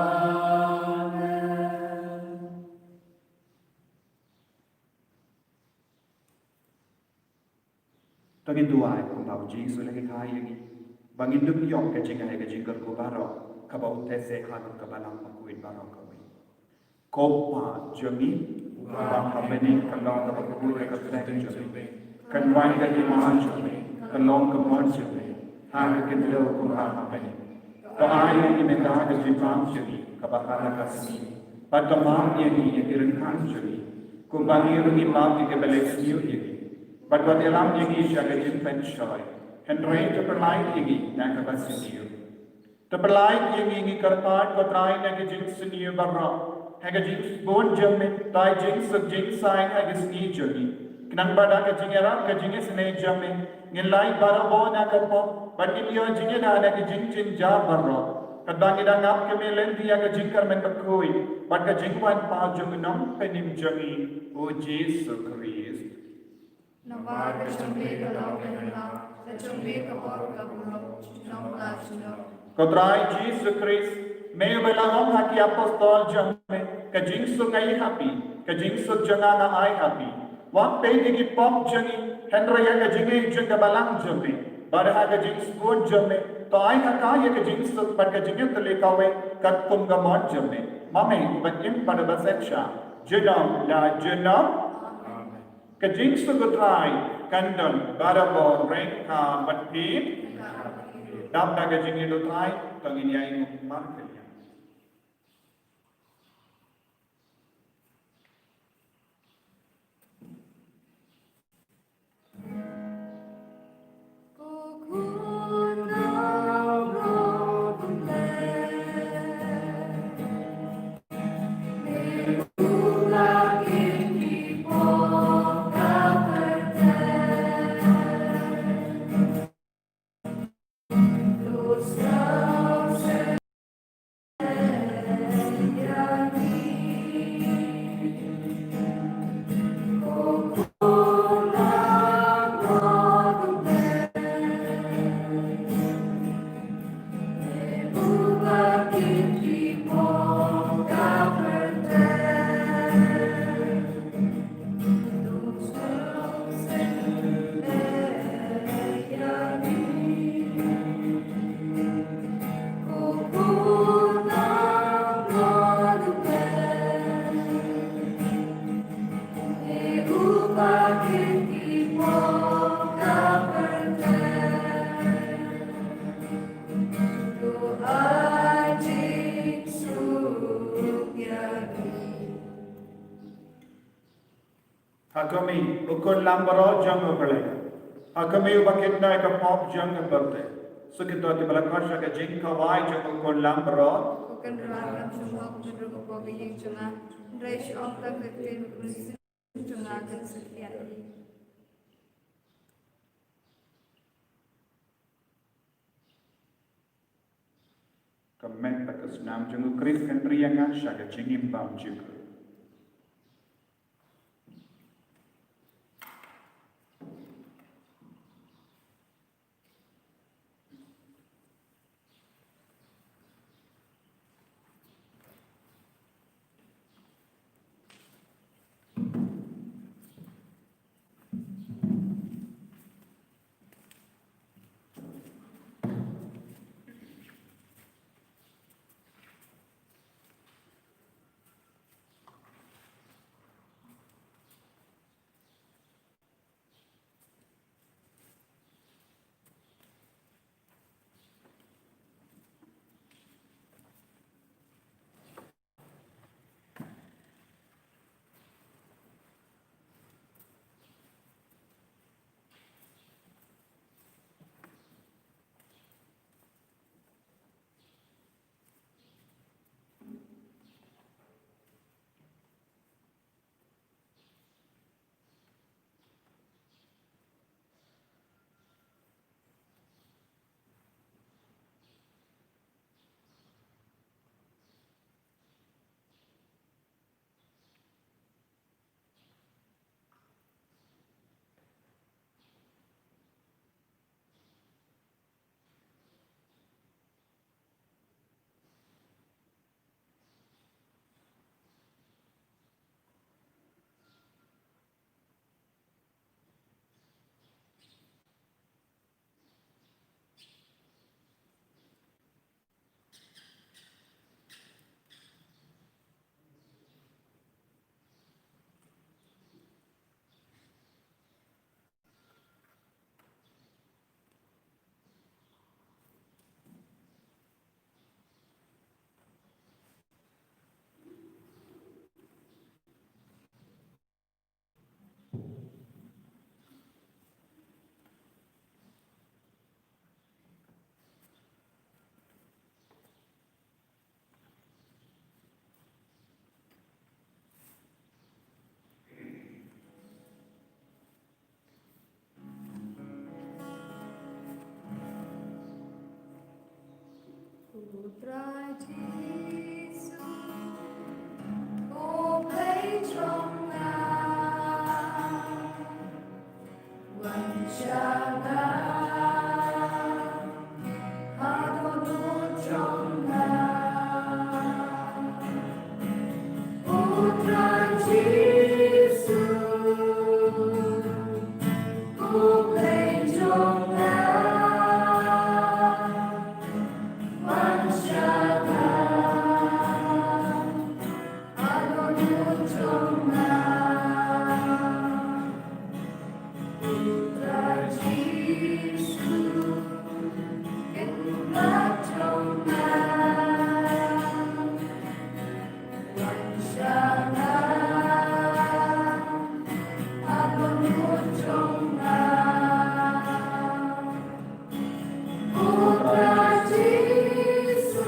To ngin duwai kumba u Jisu u la hikai ïa ngi ba ngin dup ïoh ka jingaiei ka jingkyrkhu baroh kaba u teh seh halor ka balang bakhuid baroh kawei. Ko Pa jong ngi uba ha bneng, ka long kaba kyrkhu ïa ka kyrteng jong me. Kan wan ka hima jong me, kan long ka mon jong me ha ka khyndew kumba ha bneng. To ai ïa ngi mynta ka jingbam jong ngi kaba ha la ka sngi. Bad to map ïa ngi ïa ki ryngkang jong ngi kumba ngi ruh ngi map ïa kiba leh sniew ïa ngi. Bad wat ïalam ïa ngi sha ka jingpynshoi, hynrei to pynlait ïa ngi na kaba sniew. To pynlait ïa ngi, ngi kyrpad ko Trai, na ki jingsniew baroh ha ka jingsbun jong me, to ai jingsuk jingsaiñ ha ki sngi jong ngi, khnang ba da ka jingïarap ka jingisynei jong me ngin lait barabor na ka pop bad ngin ïoh jingïada na ki jingjynjar baroh, katba ngi dang ap ïa me lynti ïa ka jingkyrmen bakhuid bad ka jingwan pat jong u Nongpynim jong ngi u Jisu Khrist. Namar ka jong me ka long ka hima, ka jong me ka bor ka burom, junom la junom. Ko Trai Jisu Khrist, me uba la ong ha ki apostol jong me, ka jingsuk nga ai ha phi, ka jingsuk jong nga nga ai ha phi. Wat peit ïa ki pop jong ngi, hynrei ïa ka jingaiei jong ka balang jong me. Bad ha ka jingsbun jong me, to ai ha ka ïa ka jingsuk bad ka jingïatylli kawei katkum ka mon jong me. Ma me uba im bad uba synshar junom la junom. Amen. Ka jingsuk u Trai kan don barabor ryngkat bad phi. Dap da ka jingïeit u Trai, to ngin ïa ïeng markylliang. Ha khmih, u khun lambaroh jong U Blei. Ha khmih, uba kynnoh ïa ka pop jong ka pyrthei. Sa kito kiba la khot sha ka jingkhawai jong u khun lambaroh. U Kynrad, lam shu hok, kynrad, ka pop ka ïing jong nga. Hynrei shu ong tang ka ktien, ka mynsiem jong nga kan sa thiah hi. Ka met bad ka snam jong U Khrist kan ri ïa nga sha ka jingim bymjukut. U Trai Jisu, ko Blei jong nga, wan sha nga, ha dohnud jong nga. U Trai Jisu, ko Blei jong nga, wan sha nga, ha dohnud jong nga. U Trai Jisu, Kynrad jong nga, wan sha nga, ha dohnud jong nga. U Trai Jisu,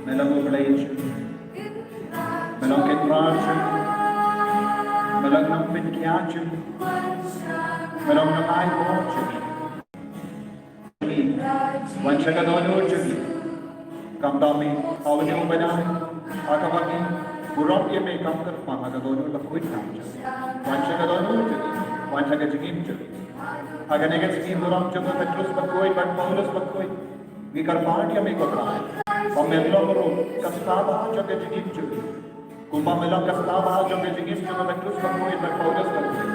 me long U Blei jong ngi, me long Kynrad jong ngi, me long Nongpynkhiah jong ngi, me long Nongaibor jong ngi. Wan sha ka dohnud jong ngi. Kumta me, ha une u bnai, ha kaba ngi burom ïa me kum kyrpang ha ka dohnud bakhuid nam jong ngi. Wan sha ka dohnud jong ngi, wan sha ka jingim jong ngi. Ha kane ka sngi burom jong u Petrus bakhuid bad Paulus bakhuid, ngi kyrpad ïa me ko Trai, ba men long ruh ka stabah jong ka jingim jong ngi. Kumba me long ka stabah jong ka jingim jong u Petrus bakhuid bad Paulus bakhuid,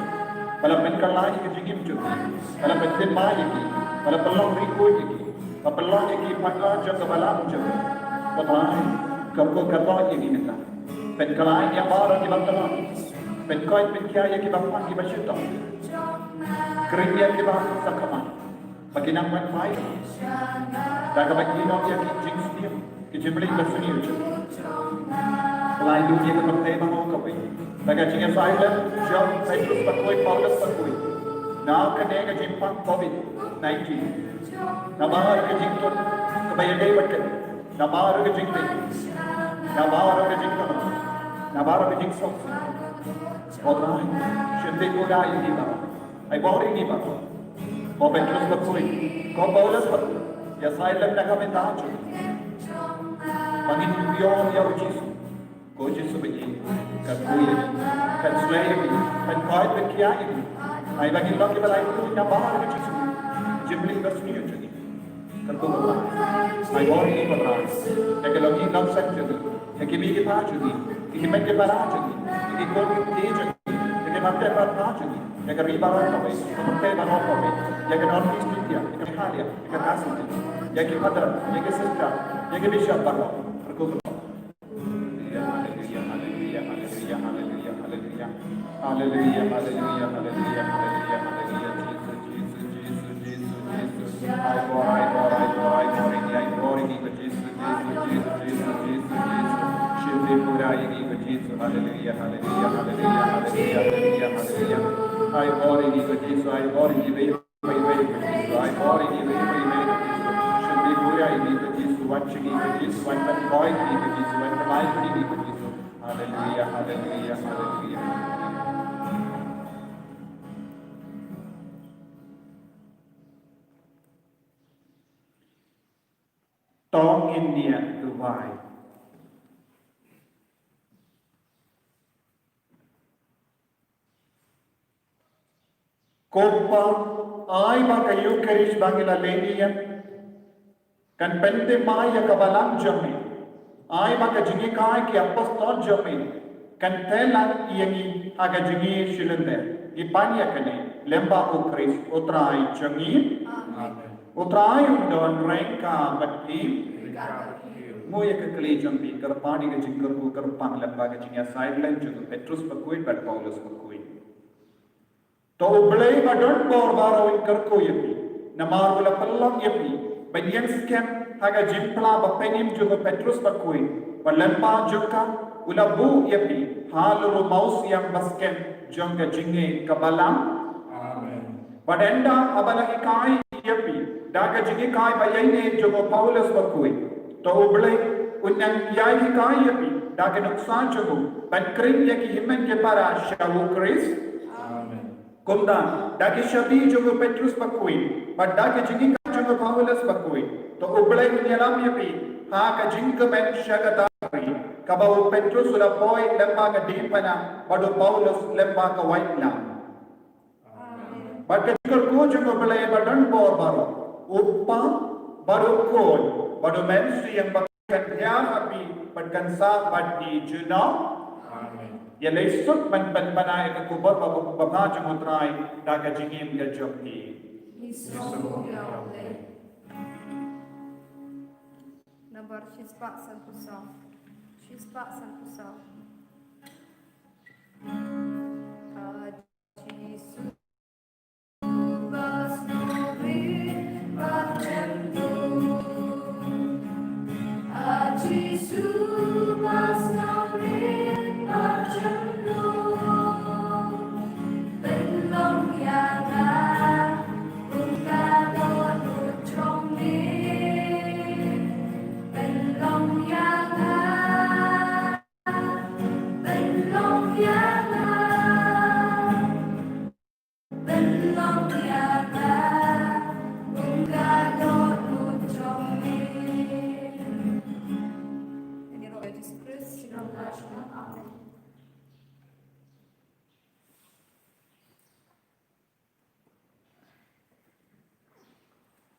ba la pynkylla ïa ka jingim jong ki, ba la pynthymmai ïa ki, ba la pynlong riewkhuid ïa ki, ba pynlong ïa ki partner jong ka balang jong ki. Ko Trai, kyrkhu kyrdoh ïa ngi mynta. Pynkylla ïa baroh kiba tynrai, pynkoit pynkhiah ïa kiba pang kiba shitom, kren ïa kiba sakhi, ba kin nang wan phai da kaba ïehnoh ïa ki jingsniew, ki jingpynlong ba sniew jong ki. Lai lun ïa ka pyrthei baroh kawei. Da ka jingïasaid lem jong Petrus bakhuid, Paulus bakhuid, na kane ka jingpang covid nineteen, namar ka jingtut kaba ïadei bad kane, namar ka jingtei, namar ka jingtei, namar ka jingsuk. Ko Trai, shim pura ïa ngi baroh. Ai bor ïa ngi baroh. Ko Petrus bakhuid, ko Paulus bakhuid, ïasaid lem na ka bynta jong ngi, ba ngin ïoh ïa u Jisu. Ko Jisu ba ïeit, kyrkhu ïa ngi, pynsleh ïa ngi, pynkoit pynkhia ïa ngi. Ai ba ngin long kiba laitluid namar u Jisu, jingmih basniew jong ngi. Kyrkhu ko Trai. Ai bor ïa ngi ko Trai. Ïa ka longïing longseng jong ngi, ïa ki mei ki pa jong ngi, ïa ki hynmen ki para jong ngi, ïa ki khun ki kti jong ngi, ïa ki mawtæ mawpa jong ngi, ïa ka ri baroh kawei, ka pyrthei baroh kawei, ïa ka North East India, ïa ka Meghalaya, ïa ka Khasi Hills, ïa ki phadar, ïa ki sister, ïa ki bishop baroh. Kyrkhu ko Trai. Haleluya, haleluya, haleluya, haleluya, haleluya. Haleluya, haleluya, haleluya, haleluya, haleluya. Jisu, Jisu, Jisu, Jisu, Jisu. Ai bor, ai bor, ai bor, ai bor ïa ngi, ai bor ïa ngi ko Jisu, Jisu, Jisu, Jisu, Jisu, Jisu. Shim pura ïa ngi ko Jisu. Haleluya, haleluya, haleluya, haleluya, haleluya, haleluya. Ai bor ïa ngi ko Jisu, ai bor ïa ngi. Ai bor ïa ngi, ai bor ïa ngi, ai bor ïa ngi. Shim pura ïa ngi ko Jisu, wan sha ngi ko Jisu, wan pynkoit ïa ngi ko Jisu, wan pynlait ïa ngi ko Jisu. Haleluya, haleluya, haleluya. To ngin ïa duwai. Ko Pa, ai ba ka Eukharist ba ngi la leh ïa kan pynthymmai ïa ka balang jong me. Ai ba ka jinghikai ki apostol jong me kan tei lang ïa ngi ha ka jingïashilynter. Ngi pan ïa kane lyngba U Khrist U Trai jong ngi. Amen. U Trai un don ryngkat bad phi. Ryngkat bad phi. Ngoi ïa ka kylli jong phi, kyrpad ïa ka jingkyrkhu kyrpang lyngba ka jingïasaid lem jong u Petrus bakhuid bad Paulus bakhuid. To U Blei ba don bor baroh un kyrkhu ïa phi, namar u la pynlong ïa phi ban ïeng skhem ha ka jingphla bapynim jong u Petrus bakhuid, bad lyngba jong ka u la buh ïa phi halor u mawsiang baskhem jong ka jingngeit ka balang. Amen. Bad ynda haba la hikai ïa phi da ka jinghikai ba ïaineh jong u Paulus bakhuid, to U Blei un nang ïai hikai ïa phi da ka nuksa jong u ban khring ïa ki hynmen ki para sha U Khrist. Amen. Kumta da ki shabi jong u Petrus bakhuid bad da ka jinghikai jong u Paulus bakhuid, to U Blei un ïalam ïa phi ha ka jingkmen sha kata ka ri kaba u Petrus u la poi lyngba ka diengphna bad u Paulus lyngba ka waitlam. Amen. Bad ka jingkyrkhu jong U Blei ba don bor baroh, U Kpa bad U Khun bad U Mynsiem Bakhuid kan hiar ha phi bad kan sah bad ngi junom. Amen. Ïa lei suk ban pynbna ïa ka khubor ba, ba, ba bha jong U Trai da ka jingim ka jong ngi. Ngi sngewbha ïa U Blei. Nambar shispah sanphew saw. Shispah sanphew saw.